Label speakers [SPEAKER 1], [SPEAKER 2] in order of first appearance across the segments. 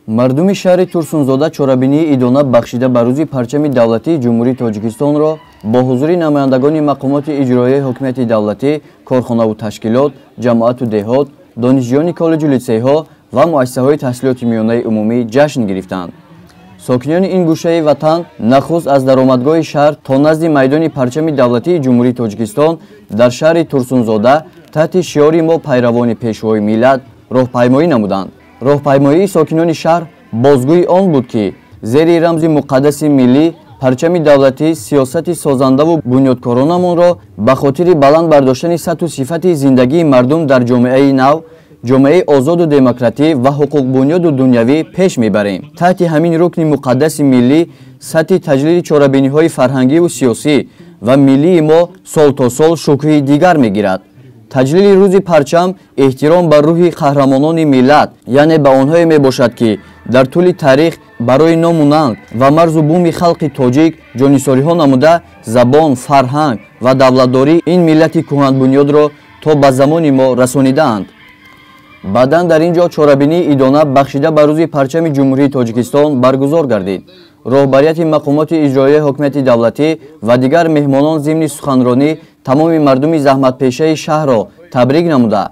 [SPEAKER 1] Мардуми шаҳри Турсунзода чорабинии идона бахшида ба рӯзи парчами давлатии Ҷумҳурии Тоҷикистонро бо ҳузури намояндагони мақомоти иҷроияи ҳокимияти давлатӣ, корхонаву ташкилот, ҷамоату деҳот, донишҷӯёни коллеҷу литсейҳо ва муассисаҳои таҳсилоти миёнаи умумӣ ҷашн гирифтанд. Сокинони ин гӯшаи ватан нахуст аз даромадгоҳи шаҳр то назди майдони парчами давлатии Ҷумҳурии Тоҷикистон дар шаҳри Турсунзода таҳти шиори «Мо пайравони пешвои миллат» роҳпаймоӣ намуданд. Роҳпаймоии сокинони шаҳр бозгӯи он буд, ки зери рамзи муқаддаси миллӣ, парчами давлатӣ, сиёсати созандаву бунёдкоронамонро ба хотири баланд бардоштани сатҳу сифати зиндагии мардум дар ҷомеаи нав, ҷомеаи озоду демократӣ ва ҳуқуқбунёду дунявӣ пеш мебарем. Таҳти ҳамин рукни муқаддаси миллӣ сатҳи таҷлили чорабиниҳои фарҳангиву сиёсӣ ва миллии мо сол то сол шукӯҳи дигар мегирад. Таҷлили рӯзи парчам эҳтиром ба рӯҳи қаҳрамонони миллат, яъне ба онҳое мебошад, ки дар тӯли таърих барои ному нанг ва марзу буми халқи тоҷик ҷонисориҳо намуда, забон, фарҳанг ва давлатдории ин миллати кӯҳанбунёдро то ба замони мо расонидаанд. Баъдан дар ин ҷо чорабинии идона бахшида ба рӯзи парчами Ҷумҳурии Тоҷикистон баргузор гардид. Роҳбарияти мақомоти иҷроияи ҳокимияти давлатӣ ва дигар меҳмонон зимни суханронӣ тамоми мардуми заҳматпешаи шаҳрро табрик намуда,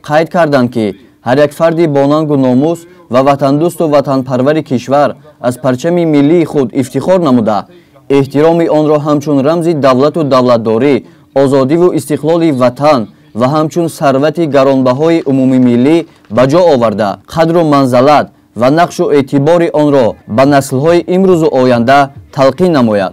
[SPEAKER 1] қайд карданд, ки ҳар як фарди бонангу номус ва ватандӯсту ватанпарвари кишвар аз парчами миллии худ ифтихор намуда, эҳтироми онро ҳамчун рамзи давлату давлатдорӣ, озодиву истиқлоли ватан ва ҳамчун сарвати гаронбаҳои умумимиллӣ ба ҷо оварда, қадру манзалат ва нақшу эътибори онро ба наслҳои имрӯзу оянда талқин намояд.